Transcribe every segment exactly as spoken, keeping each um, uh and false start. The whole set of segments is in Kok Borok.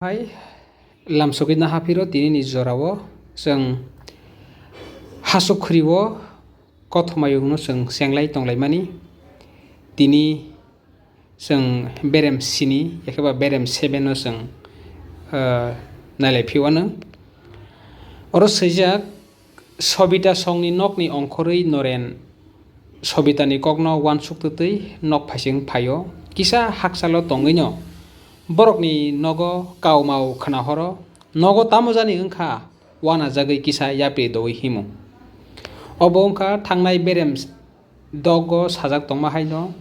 Hai lamsogwi naha phiro tinini jorao chwng hasuk khwrio kothomayungno chwng chenglai tonglaimani. Tini chwng berem sini, ekheba berem seven no chwng, ah, nailai phiwano. Oro swijak, Sobita songni nokni ongkhorwi Noren Sobitani kokno uansuk twtwi nok phaising phaio. Kisa hakchalo tongwino borokni nogo kaumao khwnahoro. Nogo tamo jani wngkha, uanajagwi kisa yapri doui himo. Obo wngkha thangnai berem dogo sajak tongma haino.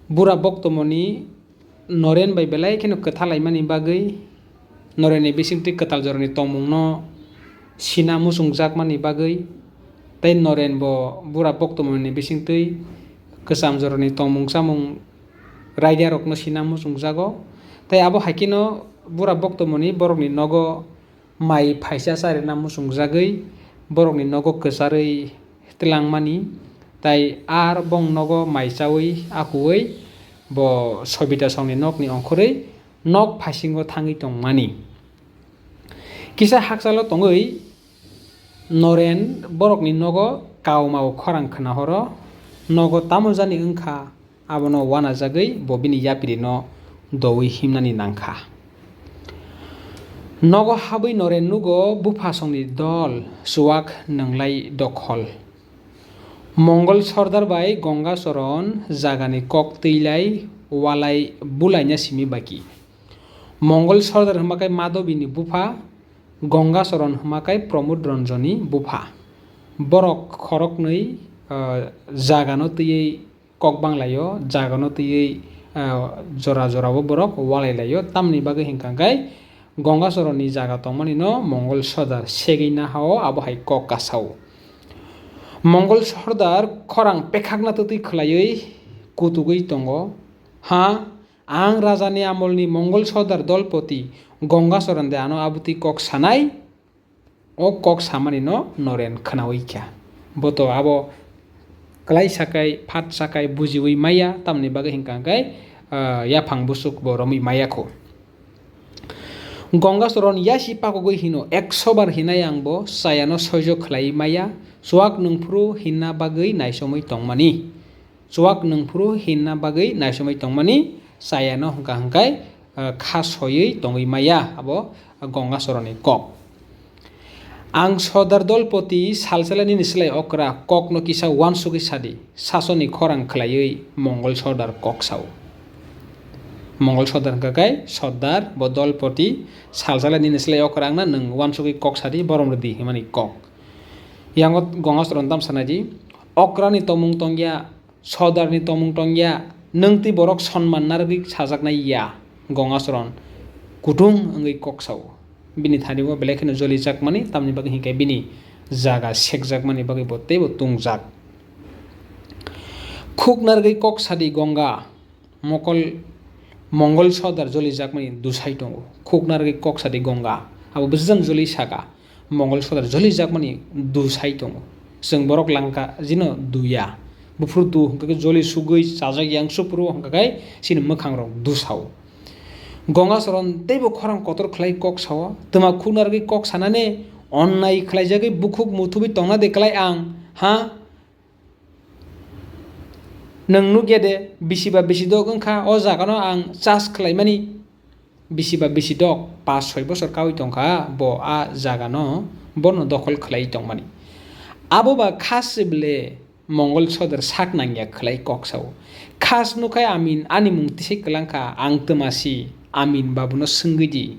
Bura boktomoni Noren bai belai kheno kwthalaimani bagwi, Norenni bisingtwi kwtal jorani tongmungno sina muchungjakmani bagwi, tei Noren bo bura boktomoni bisingtwi kwcham jorani tongmung chamung raida rokno sina muchungjago. Tei abo hai kheno bura boktomoni borokni nogo mai phaisa charina muchungjagwi borokni nogo kwcharwi twlangmani, tai ar bong nogo mai chaui akuui bo Sobita songni nokni ongkhorwi nok phaisingo thangwi tongmani. Kisa hakchalo tongwi Noren borokni nogo kaumao khorang khwnahoro, nogo tamo jani wngkha, abono uanajagwi bo bini yapirino doui himnani nangkha. Nogo habwi Noren nugo buphasongni dol chuak nwnglai dokhol. Mongol Sordar bai Gongachoron jagani kok twilai walai bulaina simi baki. Mongol Sordar hwnkha khe Madobini bupha, Gongachoron hwnkha khe Pramod Ranjoni bupha. Borok khoroknwi, ah, jagano twiwi kok banglaio, jagano twiwi, ah, jora jorao borok walailaio. Tamni bagwi hwnkha khe Gongachoronni jaga tongmanino Mongol Sordar segwi nahao, abo hai kok kasao. Mongol Sordar khorang pekhakna twtwi khwlaiwi kutugwi tongo. Ha, ang rajani amolni Mongol Sordar Dolpoti Gongachoron de ano abotwi kok sanai? O kok samani no Noren khwnawi kha. Bo to abo kwlai sakai, phat sakai bujiwi maya, tamni bagwi hwnkha khe, ah, yaphang busuk bo romwi maya kho. Gongachoron yasi pakugwi hino, ekso bar hinai ang bo chayano soijo khlaiwi maya, chuak nwngphuru hinna bagwi naisomwi tongmani. Chuak nwngphuru hinna bagwi naisomwi tongmani, chayano hwnkha hwnkhe, ah, kha soiwi tongwi maya, abo Gongachoronni kok. Ang Sordar Dolpoti salsala nini slai okra kokno kisa uansugwi sadi, sasoni khorang khlaiwi Mongol Sordar kok sao. Mongol Sordar hwnkha khe Sordar, bo Dolpoti salsala nini slai okra wngna nwng uansugwi kok sadi, borom rwdi himani kok. Yango Gongachoron tam sanadi, okrani tongmung tongya, Sordarni tongmung tongya, nwng twi borok sonman narwgwi sajaknai ya, Gongachoron kutung wngwi kok sao. Bini thani o belai kheno jolijakmani, tamni bagwi hinkhe bini jaga sekjakmani bagwi bo teibo tungjak. Khuk narwgwi kok sadi Gonga, Mokol, Mongol Sordar jolijakmani dusai tongo. Khuk narwgwi kok sadi Gonga, abo bwsajani joli saka. Mongol Sordar jolijakmani dusai tongo. Chwng borok langka jino duya. Buphuru du hwnkhe joli sugwi chajak yang suphuru hwnkhe chini mwkhangrok dusao. Gongachoron teibo khorang kotor khlai kok sao. Twma khuk narwgwi kok sanani onnai khlaijagwi bukhuk muthubwi tongna de klai ang, ha? Nwng nukya de, bisi ba bisi dok wngkha, o jagano ang chas khlaimani. Bisi ba bisi dok, pas soi bosor kaui tongkha, bo a jagano, bono dokhol khlai tongmani. Abo ba khas se bele Mongol Sordar sak nangya khlai kok sao. Khas nukhai Amin ani mung tisi kwlangkha, ang twmasi Amin babuno swngwi di.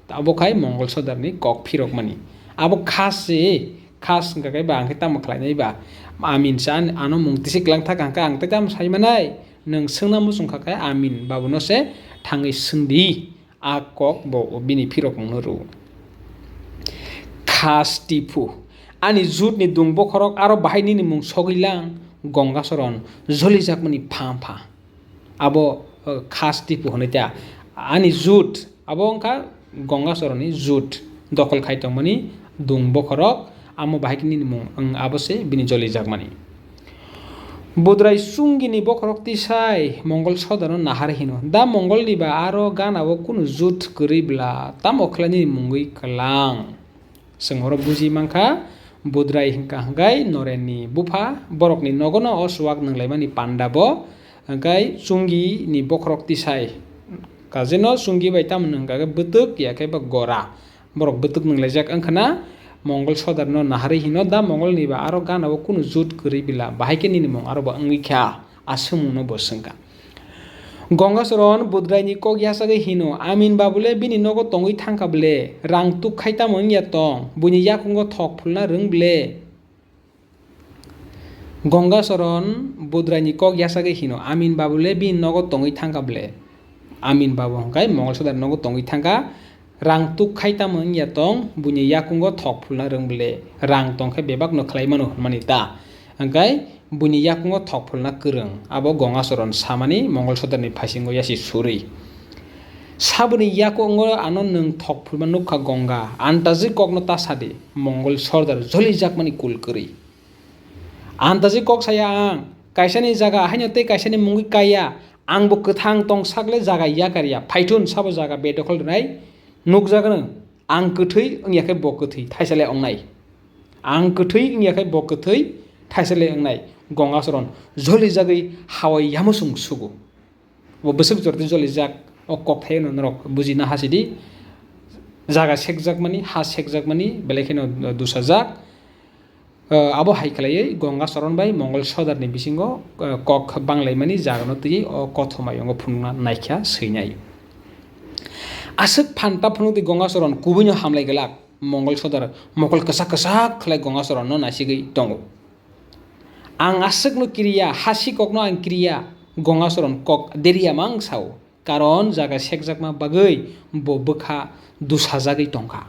Abo khai Mongol Sordarni kok phirokmani. Abo khas se, khas wngkha khe ba ang khe tamo khlainai ba? Amin se an-, ano mung tisi kwlang thak hwnkha ang tei tamo sai manai? Nwng swngna muchung kha khe Amin babuno se thangwi swngdi. A kok bo bini phirokmungno rw. Khas tiphu. Ani jutni dung bokhorok aro bahai nini mung sogwi lang Gongachoron jolijakmani pha pha. Abo, eh, khas tiphu hwnwi ta. Ani jut, abo wngkha Gongachoronni jut dokhol khai tongmani dung bokhorok, amo bahai khe nini mung, ang abo se bini jolijakmani. Budrai Chungini bokhorok tisai Mongol Sodarno nahar hino, "Da Mongolni ba aro ganao kunu jut kwrwi bla, tamo khlai nini mungwi kwlang?" Chwng oro buji mankha, Budrai hwnkha hwnkhe Norenni bupha, borokni nogono o chuak nwnglaimani panda bo, hwnkhe Chungini bokhorok tisai. Kajeno Chungi bai tamoni hwnkha khe bwtwk, ya khe ba gora. Borok bwtwk nwnglaijak wngkhana, Mongol Sodarno naharwi hino, "Da Mongolni ba aro ganao kunu jut kwrwi bla, bahai khe nini mung aro bo wngwi kha?" A swngmungno bo swngkha. Gongasoron Budraini kok yachagwi hino, "Amin babule bini nogo tongwi thangkha ble, rang tuk khai tamo wngya tong, buini yakungo thok phulna rwng ble?" Gongasoron Budraini kok yachagwi hino, "Amin babule bini nogo tongwi thangkha ble?" Amin babu hwnkhe Mongol Sodar nogo tongwi thangkha, "Rang tuk khai tamo wngya tong, buini yakungo thok phulna rwng ble, rang tongkhe bebakno khlai mano hwnmani ta? Hwnkhe buini yakungo thok phulna kwrwng." Abo Gongasoron samani Mongol Sodarni phaisingo yasi surwi. "Saboni yakungo ano nwng thok phulma nukha Gonga, antaji kokno ta sadi." Mongol Sordar jolijakmani kul kwrwi. "Antaji kok saya ang, kaisani jaga haino tei kaisani mungwi kaiya, ang bo kwthang tong sakle jaga yakarya, phaithun sabo jaga bedokhol rwnai nukjagano, ang kwthwi wngya khe bo kwthwi thaisale wngnai. Ang kwthwi wngya khe bo kwthwi thaisale wngnai." Gongasoron jolijagwi hawai yamusung sugo. Bo bwswk jordi jolijak, o kokthai no norok bujina hasidi. Jaga sekjakmani, ha sekjakmani, belai kheno dusajak. Eh, abo hai khlaiwi Gongasoron bai Mongol Sodarni bisingo, eh, kok banglaimani jagano twiwi o kothoma yongo phunukna naikha swinai. Aswk phanta phunukdi Gongasoron kubuino hamlai glak. Mongol Sodar mokol kwchak kwchak khlai Gongasoronno naisigwi tongo. "Ang aswkno kiriya, ha sikokno ang kiriya," Gongasoron kok deriya mang sao. Karon jaga sekjakma bagwi bo bwkha dusajagwi tongkha.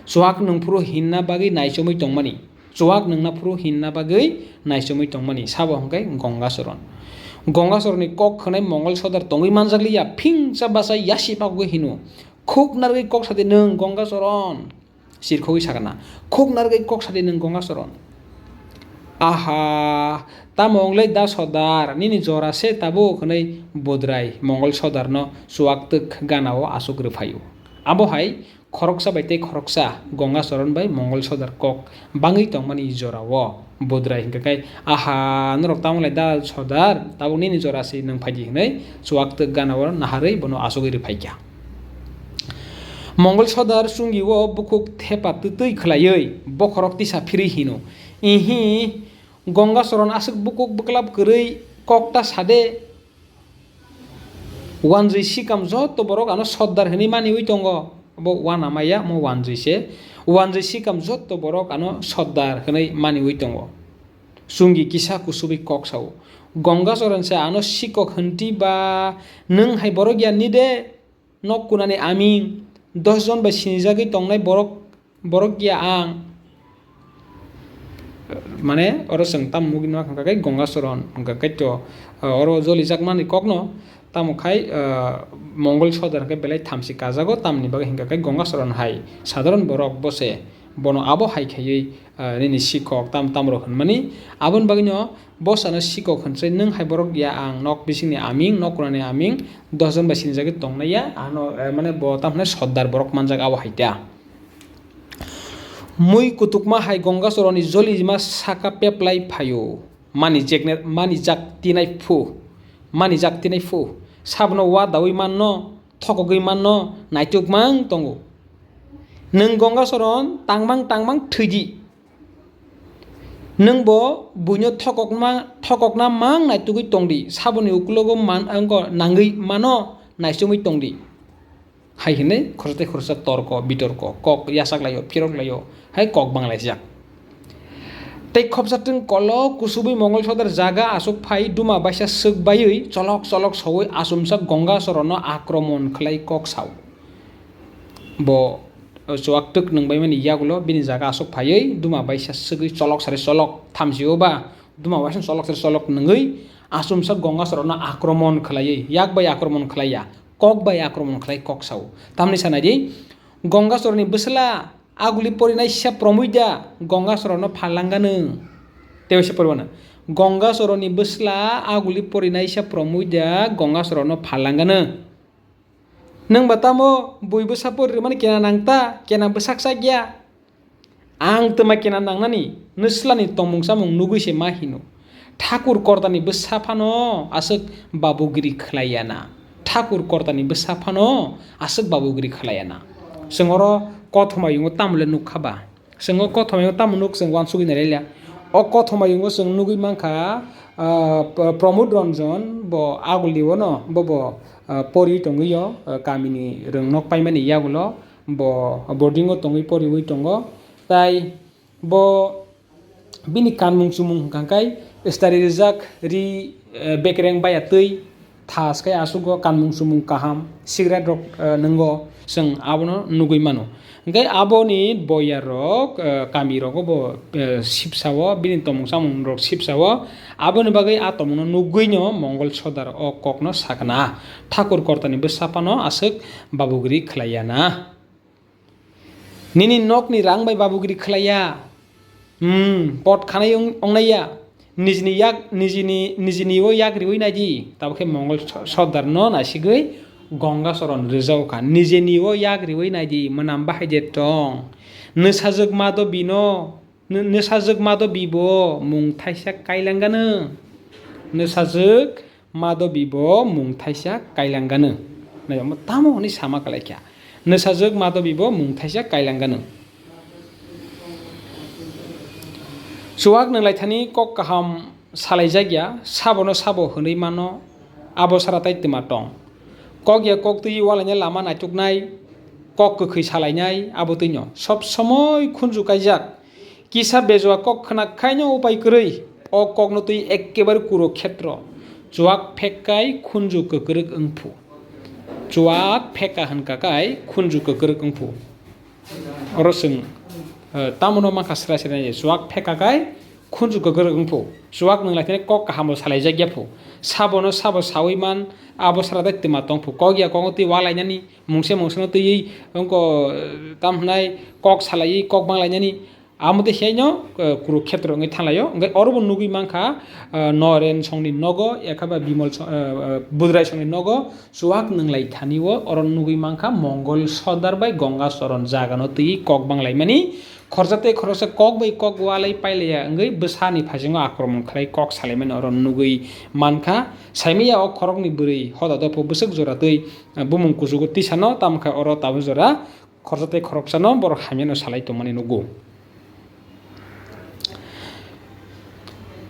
Chuak nwngphuru hinna bagwi naichomwi tongmani. Chuak nwngna phuru hinna bagwi naichomwi tongmani. Sabo hwnkhe Gongasoron. Gongasoronni kok khwnai Mongol Sodar tongwi manjakliya, phingcha bachai yasi bagwi hino, "Khuk narwgwi kok sadi nwng, Gongasoron." Sirkhogwi sakana, "Khuk narwgwi kok sadi nwng, Gongasoron." "Aha, tamo wnglai da Sodar, nini jora se tabuk," hwnwi Budrai Mongol Sodarno chuak twk ganao aswk rwphaio. Abo hai khoroksa bai tei khoroksa Gongasoron bai Mongol Sodar kok bangwi tongmani jorao Budrai hwnkha khe, "Aha, norok tamo wnglai da Sodar, tabuk nini jora se nwng phaidi," hwnwi chuak twk ganao naharwi bono aswkwi rwphaikha. Mongol Sodar Chungi o bukhuk thepa twtwi khlaiwi bokhorok tisa phirwi hino, "Ihi, Gongasoron aswk bukhuk bwklap kwrwi kok ta sade. Wanjwi sikam jotto borok ano Sordar hwnwi maniwi tongo." Bo wana maya mo wanjwi se. "Wanjwi sikam jotto borok ano Sordar hwnwi maniwi tongo." Chungi kisa kusubwi kok sao, "Gongasoron se ano sikok hwnti ba, nwng hai borok ya ni de?" Nok kunani aming, dos jon bai sinijagwi tongnai borok, borok ya ang. Mane, oro chwng tam mugwi nukha khe Gongasoron, hwnkha khe to, oro jolijakmani kokno, tamo khai, Mongol Sodar hwnkhe belai thamchi kajago, tamni bagwi hwnkha khe Gongasoron hai sadharon borok bose, bono abo hai khaiwi, nini sikhok tam tamrok hwnmani, aboni bagwino bosano sikok hwnse, nwng hai borok ya ang nok bisingni aming, nok kunani aming, dos jon bai sinijagwi tongnaiya, ano, eh, mane bo tamo hwnwi Sordar borok manjak abo hai ta. Mui kutukma hai Gongasoroni jolima saka peplai phaio, mani jekne-, mani jak tinai phu, mani jak tinai phu, sabno wa dawi manno, thokogwi manno, naituk mang tongo. Nwng Gongasoron tangmang tangmang thwidi. Nwng bo buino thokokma, thokokna mang naitugwi tongdi, saboni ukulogo man, angko nangwi mano naichomwi tongdi. Hai hwnwi khoroksa tei khoroksa torko, bitorko, kok yachaklaio, phiroklaio, hai kok banglaijak. Tei khopsa twng kolok kusubwi Mongol Sodar jaga aswk phai duma baisa swk baiwi cholok cholok soui achomsa Gongasoronno akromon khlai kok sao. Bo chuak twk nwngbaimani yagulo bini jaga aswk phaiwi duma baisa swgwi cholok sari cholok thamsio ba duma baisa cholok sari cholok nwngwi achomsa Gongasoronno akromon khlaiwi, yak bai akromon khlaiya, kok bai akromon khlai kok sao. Tamni sanai di, Gongasorni bwsla aguli porinai se promui da Gongasoronno phalangano. Tei se poribana. Gongachoroni bwsla aguli porinaisa Promoida Gongachorono phalangano. Nwng ba tamo bui bwsa pori rwmani kena nang ta, kena bwsak chak ya. Ang twma kena nangnani nwslani tongmung chamung nugwi se ma hino. Thakur Kortani bwsa phano aswk babugiri khlai ya na. Thakur Kortani bwsa phano aswk babugiri khlai ya na. Chwng oro kothoma yungo tamo le nuk kha ba? Chwng o kothoma yungo tamo nuk chwng uansugwi nai lai ya. O kothoma yungo chwng nugwi mankha, ah, P-, Pramod Ranjan bo aguli o no bo bo, ah, pori tongwi o, ah, kamini rwng nok paimani yagulo bo boarding o tongwi poriwi tongo. Tai bo bini kanmung chumung hwnkha khe stari rijak ri, eh, bekereng baya twi thas khe aswk o kanmung chumung kaham cigarette rok, eh, nwngo chwng abono nugwi mano. Hwnkhe aboni boyar rok, eh, kami rogo bo, eh, sipsa o bini tongmung chamung rok sipsa o aboni bagwi a tongmung no nugwi no Mongol Sodar o kok no sakna Thakur Kortani bwsa phano aswk babugiri khlai ya na. Nini nokni rang bai babugiri khlai ya. Hmm, pot khanai wng-, wngnai ya. Nijini yak, nijini, nijini o yak riwi nai di. Tabuk khe Mongol so-, Sordar no naisigwi Gongachoron rwjao kha. Nijini o yak riwi nai di, mwnam bahai de tong. Nwsajwk ma do bino, nw-, nwsajwk ma do bibo mung thaisa kailanggano. Nwsajwk Madobi bo mung thaisa kailanggano. Nai omo tamo hwnwi sama kalaikha. Nwsajwk Madobi bo mung thaisa kailanggano. Chuwak nwnglaithani kok kaham salaijakya, sabono sabo hwnwi mano, abo sara tai twma tong. Kok ya kok twi walaina lama naituknai, kok kwkhwi salainai, abo twino sob somoi khunju kaijak. Kisa bejua kok khna khaino upai kwrwi, o kokno twi ekkebare Kurukhetro. Chuwak phek kai khunju kwkwrwk wngphu. Chuwak pheka hwnka kai khunju kwkwrwk wngphu. Oro chwng, eh, tamono mankha srai srai nai, chuwak pheka kai khunju kwkwrwk wngphu. Chuwak nwnglaithani kok kahambo salaijakya phu. Sabono sabo sawi man, abo sara tai twma tongphu. Kok ya kokno twi walainani, mungse mungseno twiwi wngko, eh, tam hwnai kok salaiwi kok banglainani. Amo tei hiyaino, eh, Kurukhetro wngwi thanglaio. Hwnkhe oro bo nugwi mankha, eh, Noren songni nogo, ekhaba Bimol so-, eh, eh, Budrai songni nogo, chuwak nwnglaithani o oro nugwi mankha Mongol Sordar bai Gongachoron jagano twiwi kok banglaimani. Khorsa tei khoroksa kok bai kok walai pailaiya wngwi bwsani phasingo akromon khlai kok salaimani oro nugwi mankha. Saimanya o khoroknwi bwrwi hoda dopho bwswk jora twi, eh, bumung kuchugo tisano, tamo khe oro tabuk jora khorsa tei khoroksano borok hamyano salai tongmani nugo.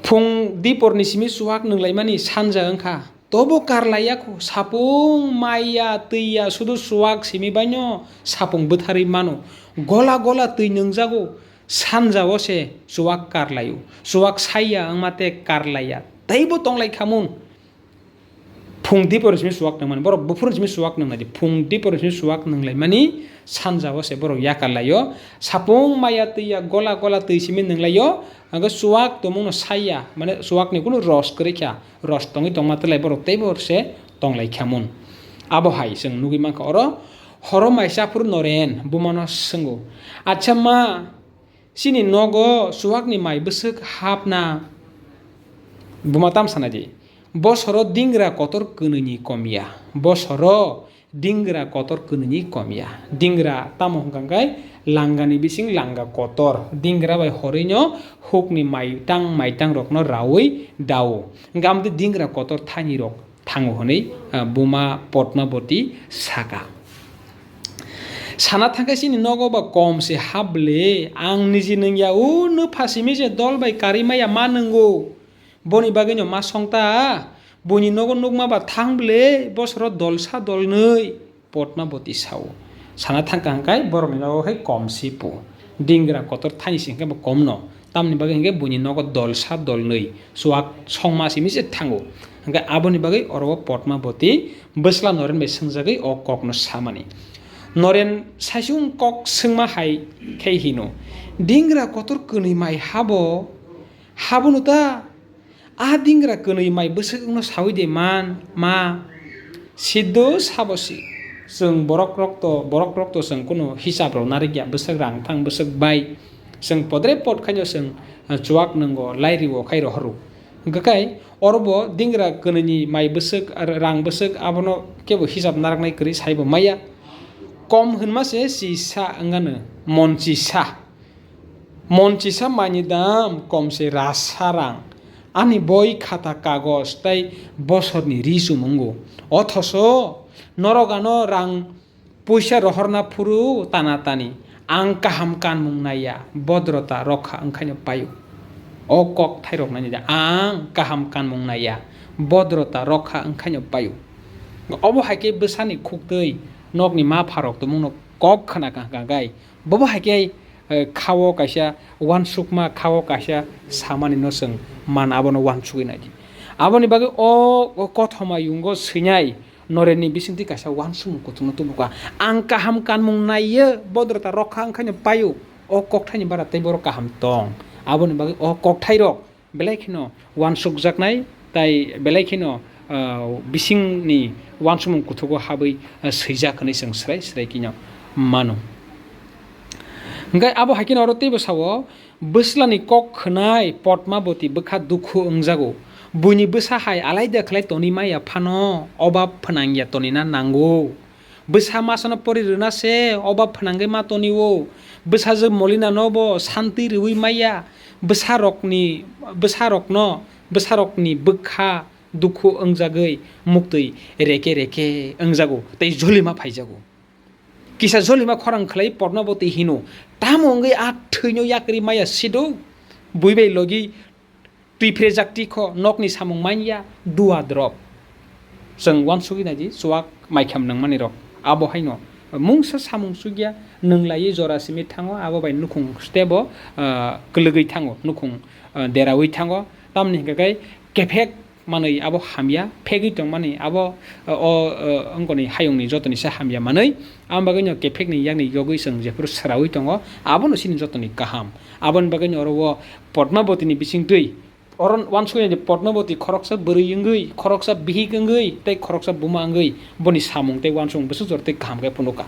Phung diporni simi chuwak nwnglaimani sanja wngkha. Tobo karlaiya kho, sapung maiya twiya sudu chuwak simi baino sapung bwtharwi mano. Gola gola twi nwngjago, sanjao se chuwak karlaio. Chuwak saiya wngma tei karlaiya teibo tonglaikhamun. Phung diporni simi chuwak nwngmani, borok buphurni simi chuwak nwngnai di. Phung diporni simi chuwak nwnglaimani sanjao se borok yakar laio. Sapung maya twiya gola gola twi simi nwnglaio. Hwnkhe chuwak tongmungno saiya, mane chuwakni kunu ros kwrwi kha, ros tongwi tongma twlai borok teibo se tonglaikhamun. Abo hai chwng nugwi mankha oro. Horo maisa phuru Noren bumano swngo, "Acha ma, chini nogo chuwakni mai bwswk hapna?" Buma tam sana di. Bosoro dingra kotor kwnwini komya. Bosoro dingra kotor kwnwini komya. Dingra tamo hwnkha khe langani bising langa kotor. Dingra bai horino hukni maitang maitang rokno raui dao. Hwnkhe amtwi dingra kotor thani rok thango hwnwi, ah, buma Padmabati saka. Sana thangkhe chini nogo ba kom se hap bwle, ang niji nungya o nwpha simi se dol bai karwi maya ma nungo. Boni bagwino ma songta, buini nogo nukma ba thang bwle, bosoro dolsa dolnwi. Padmabati sao. Sana thangkha hwnkhe borokni nogo khe kom si pu. Dingra kotor thani se hwnkhe bo kom no. Tamni bagwi hwnkhe buini nogo dolsa dolnwi chuwak songma simi se thango. Hwnkhe aboni bagwi oro o Padmabati bwsla Noren bai swngjagwi o kokno samani. Noren saisung kok swngma hai khe hino, "Dingra kotor kwnwi mai habo, habono ta?" A dingra kwnwi mai bwswk wngno saui de man, ma? Siddo sabo si. Chwng borok rok to, borok rok to chwng kunu hisab rok narikya, bwswk rang thang, bwswk bai. Chwng podre pod khaino chwng, ah, chuwak nwngo, lairi o khai rohoro. Hwnkhe oro bo dingra kwnwini mai bwswk, rang bwswk, abono kebo hisab naraknai kwrwi saibo maya. Kom hwnma se chisa wngano, mon chisa. Mon chisa maini dam kom se rasa rang. Ani boi khata kagoj tei bosorni ri chum wngo. Othoso norok ano rang puisa rohorna phuru tana tani, ang kaham kanmung naiya, bodrota rokha wngkhaino paio. O kok thairok nani da, ang kaham kanmung naiya, bodrota rokha wngkhaino paio. Obo hai khe bwsani khuktwi nokni ma pharok tumungno kok khna kha, kha, kha, kha. Bobo hai khe, eh, khao kaisa uansukma, khao kaisa samani no chwng man, abono uansugwi naidi. Aboni bagwi o, o kothoma yungo swinai Norenni bisingtwi kaisa uansukmung kuthukno tubu kha. Ang kaham kanmung naiyo, bodrota rokha wngkhaino paio. O kokthaini bara tei borok kaham tong. Aboni bagwi o kokthairok belai kheno uansukjaknai, tai belai kheno, ah, bisingni uansukmung kuthugo habwi, ah, swijak hwnwi chwng swrai swrai kheno mano. Hwnkhe abo hai kheno oro teibo sao, bwslani kok khwnai Padmabati bwkha dukhu wngjago. Buini bwsa hai alaida khlai toni maya phano obab phnangya tonina nango. Bwsa masano pori rwna se oba phnangwi ma tonio. Bwsajwk Molina no bo santi rwui maya. Bwsarokni, bwsarokno, bwsarokni bwkha dukhu wngjagwi muktwi reke reke wngjago tei jolima phaijago. Kisa jolima khorang khlai Padmabati hino, "Tamo wngwi a thwino yakri maya sido? Bui bai logi twi phre jak tikho, nokni samung manya, dua drop." Chwng uansugwi naidi, chuak maikham nangmani rok. Abo haino mungsa samung sugya, nwnglaiwi jora simi thango, abo bai nukhung stebo, ah, kwlwgwi thango, nukhung, ah, deraui thango. Tamni hwnkhe kai kephek manwi abo hamya, phegwi tongmani abo, ah, o, ah, wngkoni hayungni jotoni se hamya manwi. Amo bagwino kephekni yakni yogwi chwng jephuru swraui tongo, abono chini jotoni kaham. Aboni bagwino oro o Padmabati ni bisingtwi oro uansukya je Padmabati khoroksa bwrwi wngwi, khoroksa bihik wngwi, tei khoroksa buma wngwi boni samung tei uansukmung bwswk jora tei kaham khe phunukha.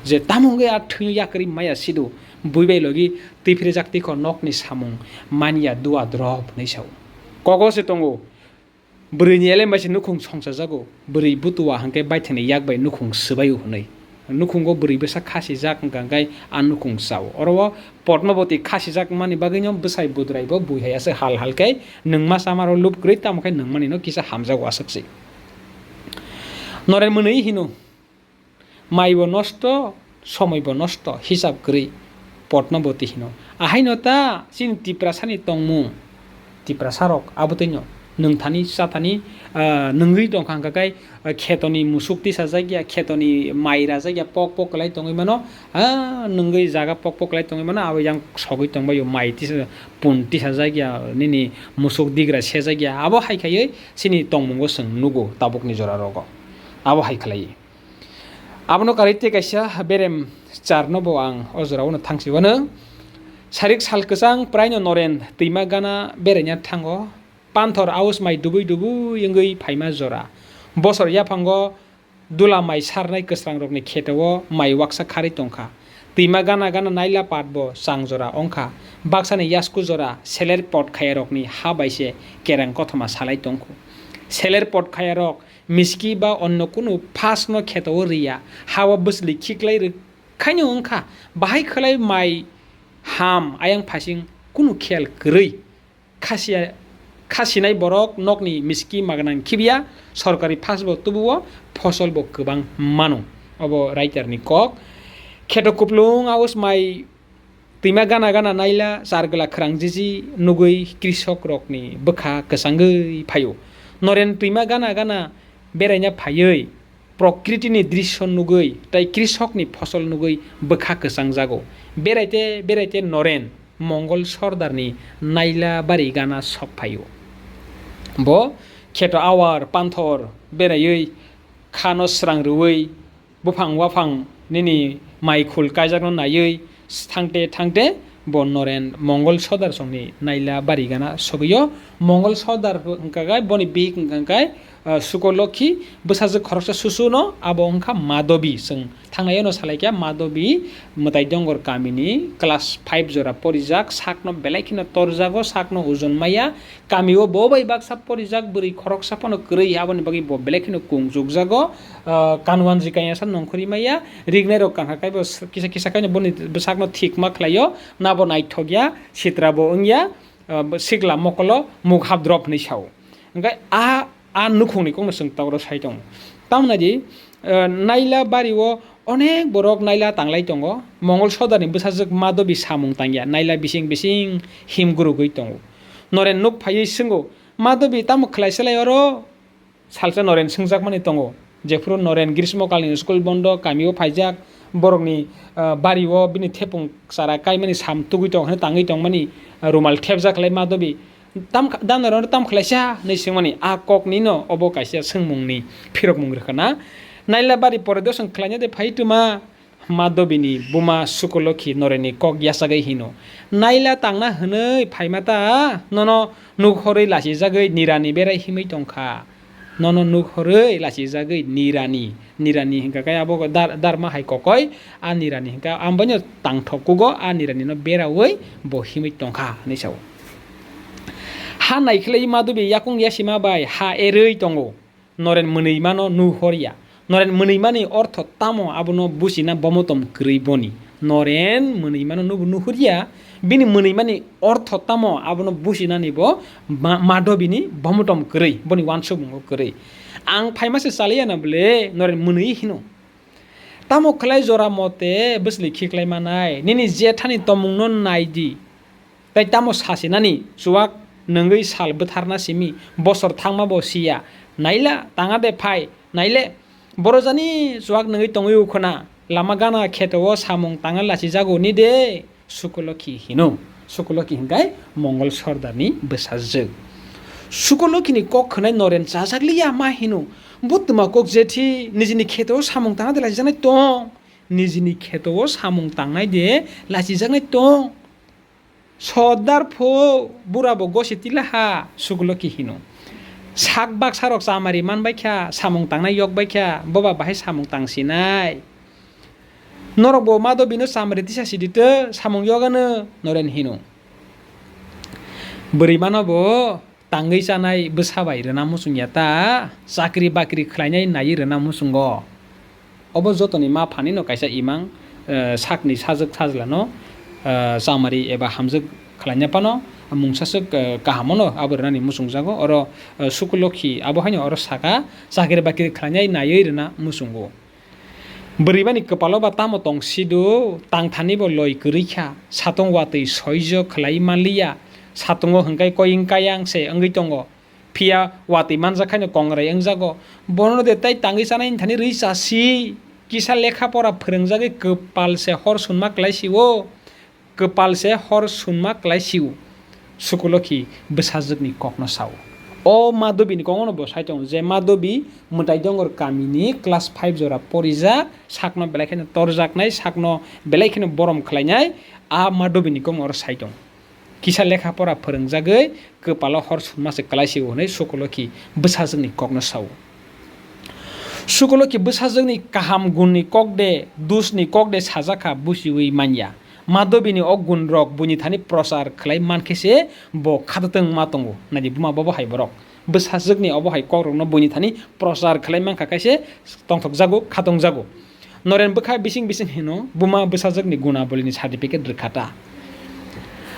Je tamo wngwi a thwino yakri maya sido, bui bai logi twi phre jak tikho nokni samung manya dua drop hwnwi sao. Kogo se tongo, bwrwini elem bai se nukhung songchajago, bwrwi butua hwnkhe baithangni yak bai nukhung swbaio hwnwi. Nukhungo bwrwi bwsa khasijak wngkha hwnkhe a nukhung chao. Oro o Padmabati khasijak wngmani bagwino bwsai budrai bo bui hai aswk hal hal khe nwngma chamaro lub kwrwi, tamo khe nwngmani no kisa hamjago aswk se. Noren mwnwi hino, mai bo nosto, somoi bo nosto, hisab kwrwi Padmabati hino. Ahaino ta chini Tiprasani tongmung. Tiprasarok abo twino nwngthani chathani, ah, nwngwi tongkha hwnkha khe, ah, khetoni musuk tisajak ya, khetoni mai rajak ya, pok pok kwlai tongwi mano, ah, nwngwi jaga pok pok kwlai tongwi mano, abo yang sogwi tongbaio mai tisa, pun tisajak ya, nini musuk digra sejak ya, abo hai khaiwi chini tongmungo chwng nugo tabukni jora rogo. Abo hai khlaiwi. Abono karwi tei kaisa berem charno bo ang o jorao no thangsi wano. Sarik sal kwchang praino Noren twima gana beraina thango. Panthor aus mai dubui dubui wngwi phaima jora. Bosor yaphango dula mai sarnai kwsrangrokni khetao mai waksa kharwi tongkha. Twima gana gana naila pat bo chang jora wngkha. Baksani yasku jora seler pot khayarokni ha bai se kereng kothoma salai tongkhu. Seler pot khayarok miski ba onno kunu phasno khetao riya, ha-o bwsli khiklai rwkhaino wngkha, bahai khlai mai ham ayang phasing kunu khel kwrwi. Khasiya, khasinai borok nokni miski magwnang khibiya, sorkari phas bo tubuo, fosol bo kwbang mano. Obo writer ni kok. Kheto kuplung aus mai twima gana gana naila chargwla khwrang jiji nugwi krisok rokni bwkha kwchangwi phaio. Noren twima gana gana beraina phaiwi prokriti ni drisyo nugwi tei krisok ni fosol nugwi bwkha kwchangjago. Beraite beraite Noren Mongol Sordarni naila bari gana sok phaio. Bo kheto awar panthor beraiwi khano srang rwui buphang waphang nini mai khul kaijakno naiwi thangte thangte bo Noren Mongol Sodar songni naila bari gana sogwio. Mongol Sodar hwnkha khe boni bihik hwnkha khe Ah, Sukolokhi bwsajwk khoroksa susu no, abo wngkha Madobi. Chwng thangnai no salai kha, Madobi Mwtai Dongor kamini class five jora porijak, sakno belai kheno torjago, sakno ojon maya. Kamio bo bai baksa porijak, bwrwi khoroksa phano kwrwi, aboni bagwi bo belai kheno kungjukjago. Ah, kanwanji kaiyasa nongkhorwi maya, rignai rok kankha kaibo kisa kisa kaino boni bwsakno thikma khlaio, nabo naithokya, sitra bo wngya, ah, sikla mokolo muk hapdrop hinwi sao. Hwnkhe a a nukhungni kokno chwng tabuk sai tongo. Tamoni di, eh, Naila bari o onek borok Naila tanglai tongo. Mongol Sordar ni bwsajwk Madobi samung tangya. Naila bising bising him gurugwi tongo. Noren nuk phaiwi swngo, "Madobi, tamo khlai se lai oro?" Salsa Noren swngjakmani tongo. Jephuru Noren Grismo Kalni school bondo, kamio phaijak, borokni, ah, bari o bini thepung chara kaimani sam tugwi tong hwnwi tangwi tongmani, ah, rumal thepjak khlai Madobi. Tam kha-, damnairokno tam khlaisa hinwi swngmani, a koknino obo kaisa swngmungni phirokmung rwkha na. Naila bari pore dosong khlaina de phai twma, Madobini buma Sukolokhi Norenni kok yachagwi hino. Naila tangna hwnwi phaima ta, nono nukhorwi lachijagwi nirani berai himwi tongkha. Nono nukhorwi lachijagwi nirani, nirani hwnkha khe abo dar-, darma hai kokoi, a nirani hwnkha, ang boino tangthok kugo, a niranino beraui bo himwi tongkha, hinwi sao. Ha naikhlai Madobi yakung yasima bai ha erwi tongo, Noren mwnwimano nuhorya. Noren mwnwimani ortho tamo abono buchina bomotom kwrwi boni. Noren mwnwimano nubo nuhorya, bini mwnwimani ortho tamo abono buchinani bo ma-, Madobini bomotom kwrwi, boni uansukmungo kwrwi. Ang phaima se chaliya na bwle, Noren mwnwi hino. Tamo khlai jora mote bwsli khiklai manai, nini jethani tomungno nai di. Tai tamo sasinani, chuwak nwngwi sal bwtharna simi, bosor thangma bo siya. Naila, tanga de phai, naile, boro jani chuwak nwngwi tongwi ukhwna, lama gana kheto o samung tangna lachijago ni de. Sukolokhi hino. Sukolokhi hwnkhe Mongol Sordarni bwsajwk. Sukolokhini kok khwnai Noren chajak liya ma hino. Bo twma kok jethi nijini kheto o samung tangna de lachijaknai tong. Nijini kheto o samung tangnai de lachijaknai tong. Sordar pho bura bo gosi tilaha, Sukolokhi hino. Sak baksa rok chamari man bai kha, samung tangnai yok bai kha, boba bahai samung tang sinai. Norok bo Madobino chamari tisa sidi tw samung yogano, Noren hino. Bwrwi mano bo tangwi chanai bwsa bai rwna muchung ya ta, chakri bakri khlainai naiwi rwna muchungo. Obo jotoni ma phanino kaisa imang, eh, sakni sajwk sajlano, eh, chamari eba hamjwk khlaina phano mungsaswk, eh, kahamono abo rwnani muchungjago. Oro, eh, Sukolokhi abo haino oro saka, chakri bakri khlainai naiwi rwna muchungo. Bwrwimani kwpalo ba tamo tong sidu, tangthani bo loi kwrwi kha, satung watwi soijo khlai manliya, satungo hwnkhe koying kayang se wngwi tongo. Phiya watwi manjak khaino kongrai wngjago. Bono de tai tangwi chanai thani rwi chasi, kisa lekha pora phwrwngjagwi kwpal se hor sunma klai sio. Kwpal se hor sunma klai sio. Sukolokhi bwsajwkni kokno sao. O Madobini kokno bo sai tongo je Madobi Mwtai Dongor kamini class five jora porijak, sakno belai kheno torjaknai, sakno belai kheno borom khlainai, a Madobini kokno oro sai tongo. Kisa lekha pora phwrwngjagwi kwpalo hor sunma se klai sio hwnwi Sukolokhi bwsajwkni kokno sao. Sukolokhi bwsajwkni kaham gunni kok de, dusni kok de sajak kha buchiui manya. Madobini o gun rok buini thani prochar khlai man khe se bo khatotwng ma tongo. Naidi buma bobo hai borok. Bwsajwkni obo hai kok rokno buini thani prochar khlai man kha khe se tongthokjago, khatongjago. Noren bwkha bising bising hino buma bwsajwkni guna bolini certificate rwkha ta.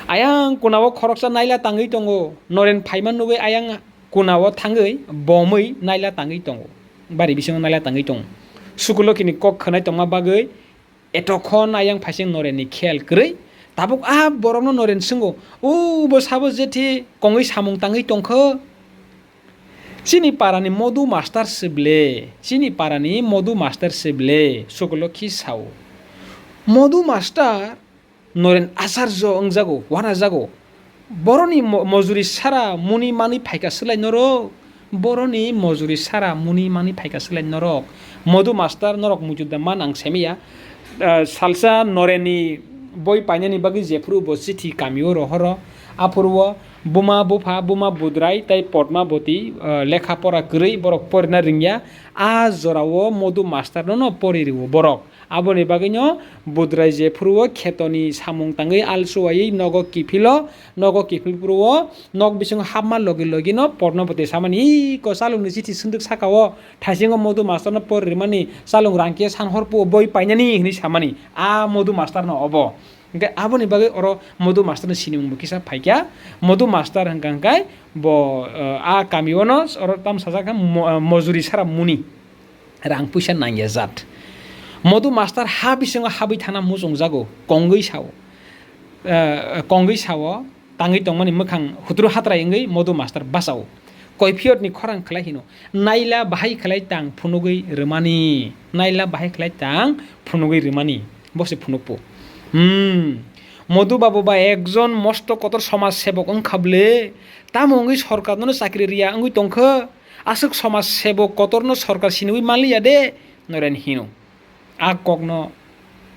Ayang kunao khoroksa naila tangwi tongo. Noren phaima nugwi ayang kunao thangwi bomwi naila tangwi tongo. Bari bisingo naila tangwi tongo. Sukulokhini kok khwnai tongma bagwi etokhon ayang phaising Norenni khel kwrwi. Tabuk a borokno Noren swngo, "O bo sabo jethi kongwi samung tangwi tongkho?" Chini parani Modu master se ble, chini parani Modu master se ble, Sukolokhi sao. Modu master Noren acharjo wngjago, wanajago. Boroni mo-, mojuri sara muni manwi phaika swlai norok. Boroni mojuri sara muni manwi phaika swlai norok. Modu master norok muitu da man ang semiya. Ah, salsa Norenni boi painani bagwi jephuru bo chithi kamio rohoro. Aphuru o Buma bupha, Buma Budrai tei Padmabati, ah, lekha pora kwrwi, borok porina ringya. A jorao Modu Master no no pori rwo borok. Aboni bagwino Budrai jephuru o khetoni samung tangwi alsuwaiwi nogo kiphilo, nogo kiphil phuru o nok bisingo hapma logi logi no Padmabati samani, "Iko chalokni chithi swndwk saka o, thaisingo Modu Master no pori rwmani, chalok rang khe san hor puo boi painani," hinwi samani. A Modu Master no obo. Hingke aboni bagwi oro Modu Master ni sinimung bo kisa phaikha. Modu Master hingka hingkai bo, eh, a kami o no oro tamo sajak kha mo-, eh, mojuri sara muni, rang puisa nangya jat. Modu Master ha bisingo habwi thana muchung jago, kongwi sao, eh, kongwi sao, tangwi tongmani mwkhang hutru hatrai wngwi Modu Master bachao. Koiphiyot ni khorang khlai hino, "Naila bahai khlai tang phunugwi rwmani, naila bahai khlai tang phunugwi rwmani," bo se phunukpo. Hmm. Modu Babu ba ekjon mosto kotor somaj sebok wngkha bwle, tamo wngwi sorkar nono chakri riya wngwi tongkha, aswk somaj sebok kotor no sorkar sinigwi manliya de, Noren hino. A kokno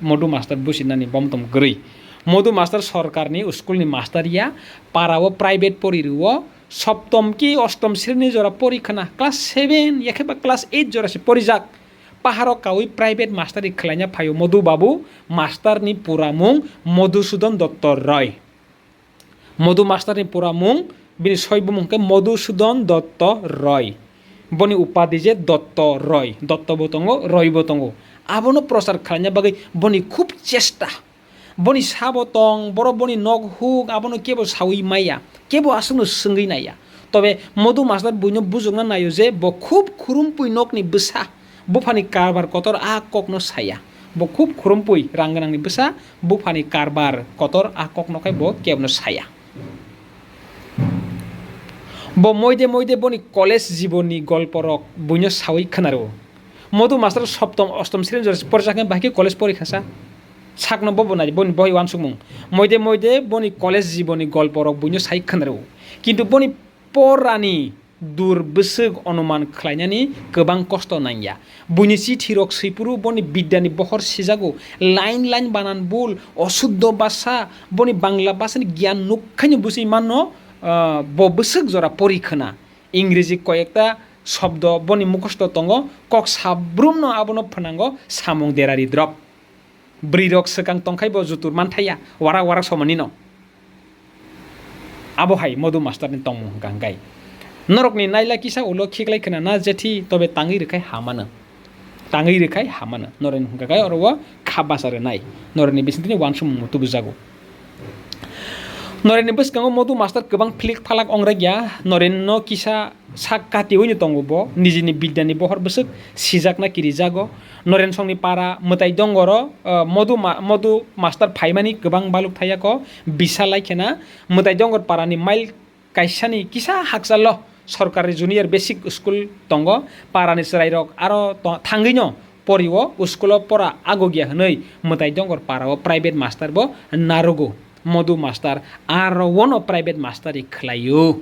Modu Master businani bomtom kwrwi. Modu Master sorkarni school ni master ya, para o private pori rwo, soptom ki ostom sreni jora pori khna, class seven ya khe ba class eight jora se porijak. Paharo kawi private master ri khlaina phaio Modu Babu, master ni pura mung Modhusudan Dotto Roy. Modu Master ni pura mung, bini soi bumung khe Modhusudan Dotto Roy. Boni upadi je Dotto Roy, Dotto bo tongo, Roy bo tongo. Abono prochar khlaina bagwi boni khub chesta. Boni sabo tong, borok boni nok huk, abono kebo sawi maya, kebo aswkno swngwi naiya. Tobe Modu Master buino bujokna naio je bo khub khurumpui nokni bwsa, buphani karbar kotor a kokno saya. Bo khub khurumpui rang gwnangni bwsa, buphani karbar kotor a kokno khai bo kebono saya. Bo moide moide boni college jibonni golporok buino sawi khwnaro. Modu Master soptom, ostom sreni jora porjak khe bahai khe college pori khasa. Sakno bobo nai boni boi uansukmung. Moide moide boni college jibonni golporok buino sai khwnaro. Kintu boni porani dur bwswk onuman khlainani kwbang kosto nangya. Buini chithirok swiphuru boni bidyani bohor sijago, line line banan bul, osuddho basa, boni Bangla basani giyan nukhaino bwswi manno, ah, bo bwswk jora pori khna. Ingreji koyekta shobdo boni mukhosto tongo, kok sabrumno abono phnango samung derari drop. Bwrwirok swkang tongkhai bo jutur manthaiya, warak warak somonino. Abo hai Modu Master ni tongmung hwnkha hwnkhe. Norokni naila kisa ulo khiklai khna na jethi, tobe tangwi rwkhai hamano. Tangwi rwkhai hamano. Norokni hwnkha khe oro o kha bacha rwnai. Norokni bisingtwi uansukmung tubujago. Noreni bwskango Modu Master kwbang philik phalak ongregya, Norenno kisa sak katiwi no tongo bo, nijini bidyani bohor bwswk sijakna kirijago. Noren songni para Mwtai Dongoro, eh, Modu Ma-, Modu Master phaimani kwbang baluk thayako, bisa laikhena Mwtai Dongor parani mile kaisani kisa hakchalo sorkari junior basic school tongo, parani chwrairok aro to-, thangwino porio, school-o pora agogya hwnwi Mwtai Dongor parao private master bo narogo. Modu Master aro wono private master ri khlaio.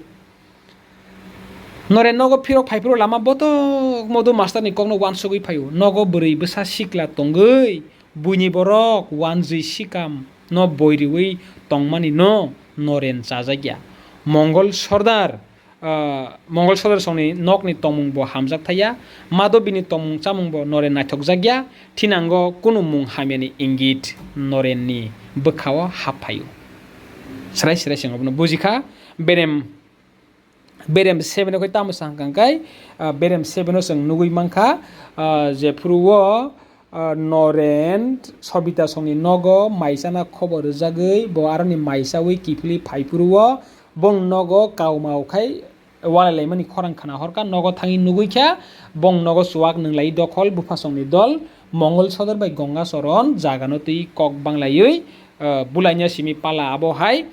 Noren nogo phirok phaiphuru lama botok Modu Master ni kokno uansugwi phaio. Nogo bwrwi bwsa sikla tongwi, buini borok wanjwi sikam no boi riwi tongmani no Noren chajakya. Mongol Sordar, ah, Mongol Sordar songni nokni tongmung bo hamjak thaya, Madobini tongmung chamung bo Noren naithokjakya, thinango kunu mung hamyani ingit Norenni bwkhao hap phaio. Srai srai se obono bujikha, berem, berem seven o khe tamo sa hwnkha hwnkhe, ah, berem seven o chwng nugwi mankha, ah, jephuru o, ah, Noren Sobita songni nogo mai chana khobor rwjagwi bo aroni mai chawi kiphilwi phaiphuru o, bong nogo kaumao khai walai laimani khorang khna horkha, nogo thangwi nugwi kha, bong nogo chuwak nwnglai dokhol buphasongni dol, Mongol Sodor bai Gonga Soron jagano twi kok banglaiwi, ah, bulaina simi pala abo hai,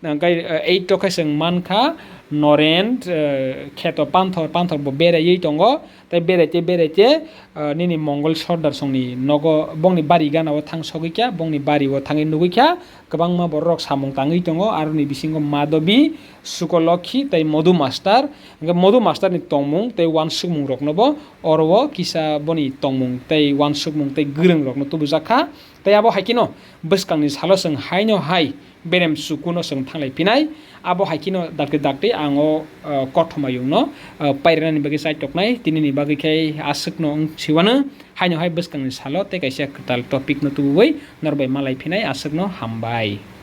hwnkhe, ah, eight o khe chwng mankha Noren, ah, kheto panthor, panthor bo beraiwi tongo, tei beraite beraite, ah, nini Mongol Sordar songni nogo bongni bari ganao thang sogwi kha, bongni bario thangwi nugwi kha, kwbangma bororok samung tangwi tongo, aroni bisingo Madobi, Sukolokhi tei Modu Master, hwnkhe Modu Master ni tongmung tei uansukmung rokno bo oro o kisa boni tongmung tei uansukmung tei gwrwng rokno tubujak kha. Tei abo hai kheno bwskangni salo chwng haino hai berem sukuno chwng thanglai phinai. Abo hai kheno dakti dakti ang o, ah, kothoma yungno, ah, pairwnani bagwi chaitoknai. Tinini bagwi khe aswkno wng siwano. Haino hai bwskangni salo tei kaisa kwtal topicno tubuwi norbai malai phinai. Aswkno hambai.